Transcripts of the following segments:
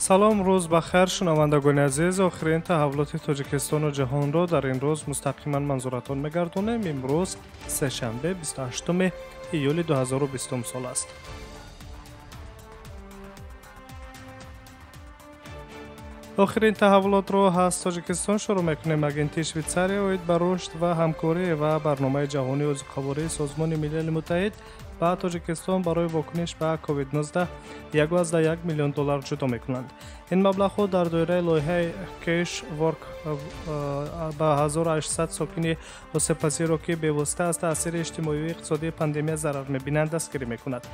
Салом, рӯз ба хайр, шунавандагони азиз. Охирин таҳаввулоти Тоҷикистону ҷаҳонро дар ин рӯз мустақиман манзуратон мегардонем. Имрӯз сешанбе, 28 июли 2020 сол аст. Охирин таҳаввулотро аз Тоҷикистон шурӯъ мекунем. Агентии Швейтсария оид ба рушд ва ҳамкорӣ ва барномаи ҷаҳонии озуқавории Созмони Милали Муттаҳид ба Тоҷикистон барои вокуниш ба COVID-19 1,1 миллион доллар ҷудо мекунанд. Ин маблағҳо дар доираи лоиҳаи Cash Work ба 1800 сокини осебпазирро, ки бевосита аз таъсири иҷтимоию иқтисодии пандемия зарар мебинанд, дастгирӣ мекунад.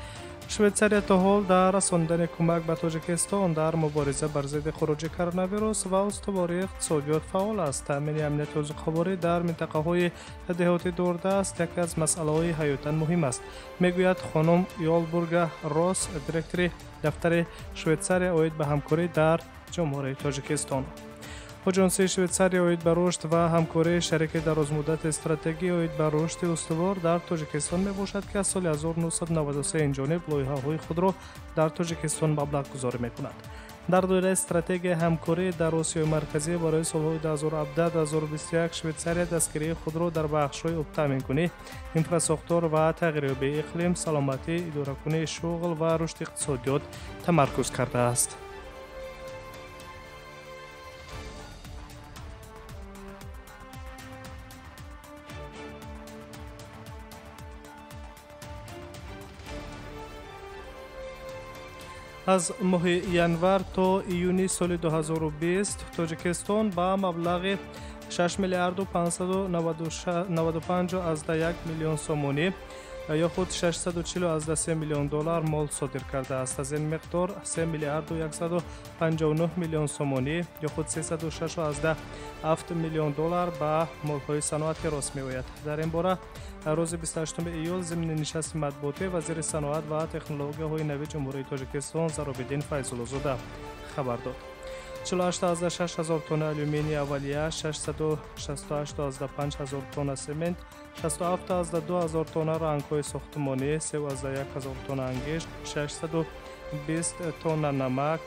Швейтсария то ҳол дар расонидани кӯмак ба Тоҷикистон дар мубориза бар зидди хуруҷи коронавирус ва устувории иқтисодиёт фаъол аст. Таъмини амнияти озуқаворӣ дар минтақаҳои деҳоти дурдаст яке аз масъалаҳои ҳаётан муҳим аст, мегӯяд хонум Йолбурга Рос, директори дафтари Швейтсария оид ба ҳамкорӣ дар Ҷумҳурии Тоҷикистон. Оҷонсии Швейтсария оид ба рушд ва ҳамкории шарики дарозмуддати стратегӣ оид ба рушди устувор дар Тоҷикистон мебошад, ки аз соли 1993 инҷониб лоиҳаҳои худро дар Тоҷикистон маблағгузорӣ мекунад. Дар доираи стратегияи ҳамкорӣ дар Осиёи Марказӣ барои солҳои 2017-2021 Швейтсария дастгирии худро дар бахшҳои обтаъминкунӣ, инфрасохтор ва тағйирёбии иқлим, саломатӣ, идоракунии шуғл ва рушди иқтисодиёт тамаркуз кардааст. Аз моҳи январ то июни соли 2020 Тоҷикистон ба маблағи 6 миллиарду 595,1 миллион сомонӣ ё худ 640,3 миллион доллар мол содир кардааст. Аз ин миқдор 3 миллиарду 159 миллион сомонӣ ё худ 306,7 миллион доллар ба молҳои саноатӣ рост меояд. Дар ин бора рӯзи 28 июл зимни нишасти матбуотӣ вазири саноат ва технологияҳои нави Ҷумҳурии Тоҷикистон Заробиддин Файзуллозода хабар дод. 48,6 ҳазор тонна алюминий аввалия, 668,5 ҳазор тонна семент, 67,2 ҳазор тонна рангҳои сохтмонӣ, 3,1 ҳазор тонна ангишт, 620 тонна намак,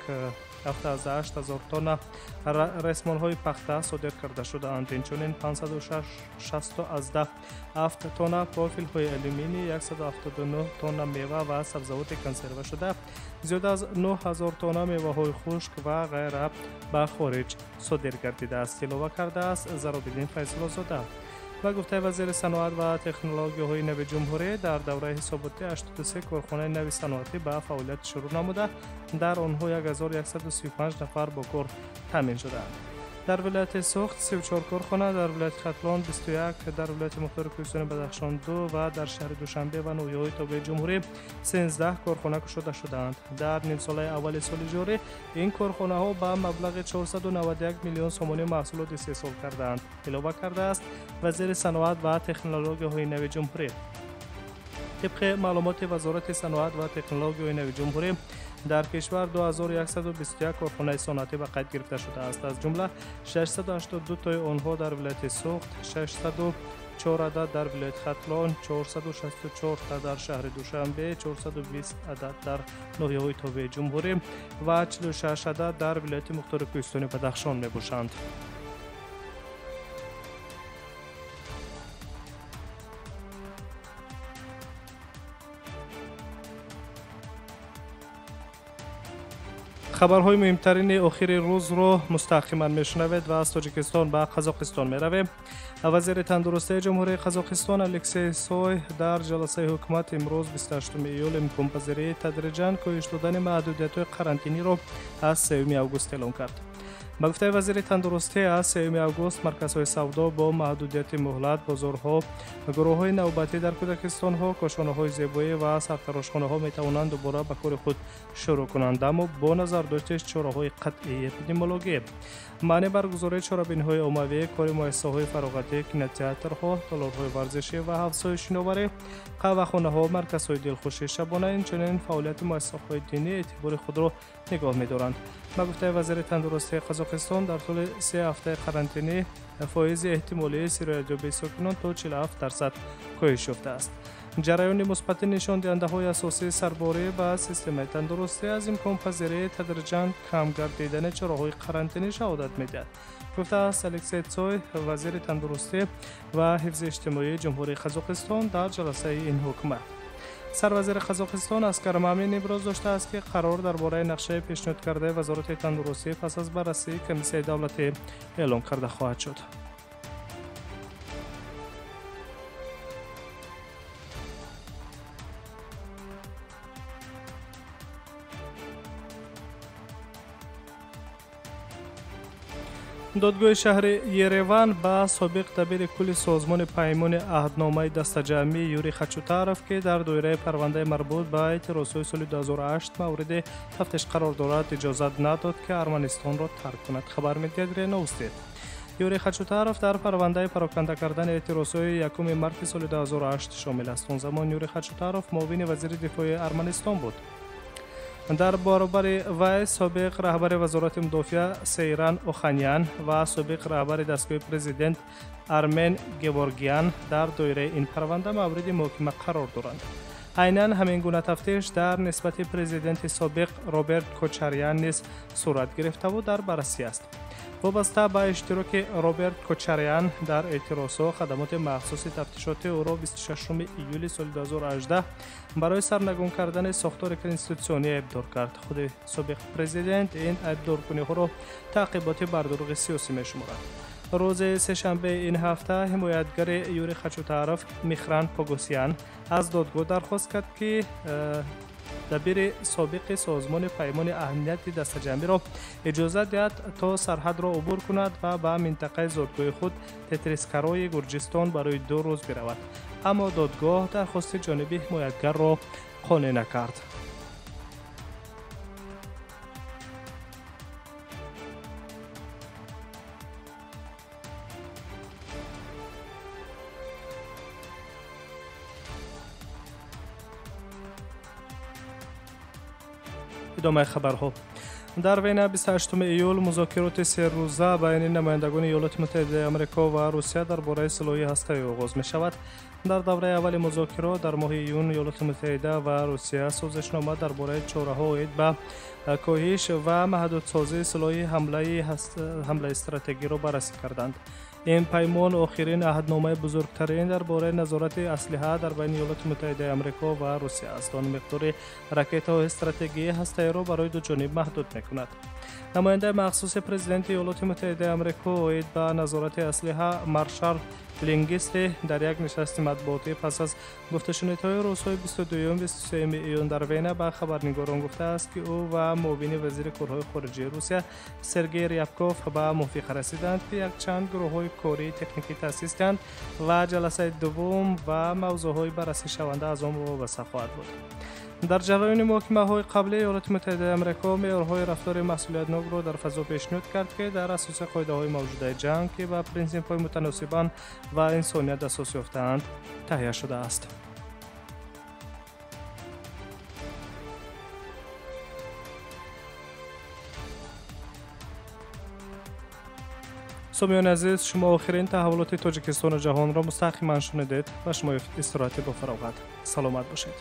7,8 ҳазор тонна ресмонҳои пахта содир карда шудаанд. Инчунин 560,7 тонна профилҳои алюминий, 179 тонна мева ва сабзавоти консерва шуда, зиёда аз 9 ҳазор тонна меваҳои хушк ва ғайра ба хориҷ содир гардидааст, илова кардааст Заробиддин Файзуллозода. Ба гуфтаи вазири саноат ва технологияҳои нави ҷумҳурӣ, дар давраи ҳисоботӣ 83 корхонаи нави саноатӣ ба фаъолият шурӯъ намуда, дар онҳо 1135 нафар бо кор таъмин шудаанд. Дар вилояти Суғд 34 корхона, дар вилояти Хатлон 21, дар вилояти Мухтори Кӯҳистони Бадахшон 2 ва дар шаҳри Душанбе ва ноҳияҳои тобеи ҷумҳурӣ 13 корхона кушода шудаанд. Дар нимсолаи аввали соли ҷорӣ ин корхонаҳо ба маблағи 491 миллион сомонӣ маҳсулот истеҳсол кардаанд, илова кардааст вазири саноат ва технологияҳои нави ҷумҳурӣ. Тибқи маълумоти Вазорати саноат ва технологияҳои нави ҷумҳурӣ, дар кишвар 2121 корхонаи саноатӣ ба қайд гирифта шудааст. Аз ҷумла 682 тои онҳо дар вилояти Суғд, 604 адад дар вилояти Хатлон, 464 та дар шаҳри Душанбе, 420 адад дар ноҳияҳои тобеи ҷумҳурӣ ва 46 адад дар вилояти Мухтори Кӯҳистони Бадахшон мебошанд. Хабарҳои муҳимтарини охири рӯзро мустақиман мешунавед ва аз Тоҷикистон ба Қазоқистон меравем. Вазири тандурустии Ҷумҳурии Қазоқистон Алексей Сой дар ҷаласаи ҳукумат имрӯз 28 июл имконпазирии тадриҷан коҳиш додани маҳдудиятҳои қарантиниро аз 3 август эълон кард. Ба гуфтаи вазири тандурустӣ, аз 3 август марказҳои савдо бо маҳдудияти муҳлат, бозорҳо, гурӯҳҳои навбатӣ дар кӯдакистонҳо, кошонаҳои зебоӣ ва сартарошхонаҳо метавонанд дубора ба кори худ шурӯъ кунанд, аммо бо назардошти чораҳои қатъии эпидемиологӣ. Маъни баргузории чорабиниҳои оммавӣ, кори муассисаҳои фароғатӣ, кинотеатрҳо, толорҳои варзишӣ ва ҳавзҳои шиноварӣ, қаҳвахонаҳо, марказҳои дилхушӣ шабона, инчунин фаъолияти муассисаҳои динӣ эътибори худро нигоҳ медоранд. Ба гуфтаи вазири тандурустии Қазоқистон, дар тӯли 3 ҳафтаи қарантинӣ фоизи эҳтимолии сироятёбии сокинон то 47% коҳиш ёфтааст. Ҷараёни мусбати нишондиҳандаҳои асосии сарборӣ ба системаи тандурустӣ аз имконпазирии тадриҷан кам гардидани чораҳои қарантинӣ шаҳодат медиҳад, гуфтааст Алексей Цой, вазири тандурустӣ ва ҳифзи иҷтимоии Ҷумҳурии Қазоқистон дар ҷаласаи ин ҳукумат. Сарвазири Қазоқистон Аскар Мамин иброз доштааст, ки қарор дар бораи нақшаи пешниҳод кардаи Вазорати тандурустӣ пас аз баррасии комиссияи давлатӣ эълон карда хоҳад шуд. Додгоҳи шаҳри Ереван ба собиқ дабири кулли созмони паймони аҳдномаи дастаҷамъӣ Юрий Хачутаров, ки дар доираи парвандаи марбут ба эътирозҳои соли 2008 мавриди тафтиш қарор дорад, иҷозат надод, ки Арманистонро тарк кунад, хабар медиҳад РИА Новости. Юрий Хачутаров дар парвандаи пароканда кардани эътирозҳои 1 марти соли 2008 шомил аст. Он замон Юрий Хачутаров муовини вазири дифои Арманистон буд. Дар баробари вай собиқ раҳбари Вазорати мудофиа Сейран Оханян ва собиқ раҳбари дастгоҳи президент Армен Геворгиян дар доираи ин парванда мавриди муҳокима қарор доранд. Айнан ҳамин гуна тафтиш дар нисбати президенти собиқ Роберт Кочарян низ сурат гирифтаву дар баррасӣ аст. Вобаста ба иштироки Роберт Кочарян дар эътирозҳо, хадамоти махсуси тафтишоти ӯро 26 июли соли 2018 барои сарнагун кардани сохтори конститутсионӣ айбдор кард. Худи собиқ президент ин айбдоркуниҳоро таъқиботи бардурӯғи сиёсӣ мешуморад. Рӯзи сешанбеи ин ҳафта ҳимоятгари Юрий Хачутаров Михран Погосян аз додгоҳ дархост кард, ки дабири собиқи созмони паймони аҳамияти дастаҷамъиро иҷозат диҳад, то сарҳадро убур кунад ва ба минтақаи зодгоҳи худ Тетрискарои Гурҷистон барои 2 рӯз биравад. Аммо додгоҳ дархости ҷониби ҳимоятгарро қонеъ накард. Идомаи хабарҳо. Дар Вена 28 июл музокироти серрӯза байни намояндагони Иёлоти Муттаҳидаи Амрико ва Русия дар бораи силоҳи ҳастаӣ оғоз мешавад. Дар давраи аввали музокирот дар моҳи июн Иёлоти Муттаҳида ва Русия созишнома дар бораи чораҳо оид ба коҳиш ва маҳдудсозии силоҳи ҳамлаи стратегиро баррасӣ карданд. Ин паймон охирин аҳдномаи бузургтарин дар бораи назорати аслиҳа дар байни Иёлоти Муттаҳидаи Амрико ва Русия аст. Он миқдори ракетаҳои стратегии ҳастаиро барои ду ҷониб маҳдуд мекунад. Намояндаи махсуси президенти Иёлоти Муттаҳидаи Амрико оид ба назорати аслиҳа Маршал Лингисли дар як нишасти матбуотӣ пас аз гуфташунидҳои рӯзҳои 22-23 июн дар Вена ба хабарнигорон гуфтааст, ки ӯ ва муовини вазири корҳои хориҷии Русия Сергей Рябков ба мувофиқа расиданд, ки якчанд гурӯҳҳои кории техникӣ таъсис диҳанд ва ҷаласаи дуввум ва мавзӯъҳои баррасишаванда аз он вобаста хоҳад буд. Дар ҷараёни муҳокимаҳои қаблӣ Иёлоти Муттаҳидаи Амрико меъёрҳои рафтори масъулиятнокро дар фазо пешниҳод кард, ки дар асоси қоидаҳои мавҷудаи ҷанг, ки ба принсипҳои мутаносибан ва инсоният асос ёфтаанд, таҳия шудааст. Сомиёни азиз, шумо охирин таҳаввулоти Тоҷикистону ҷаҳонро мустақиман шунидед ва шумо истироҳати бофароғат. Саломат бошед.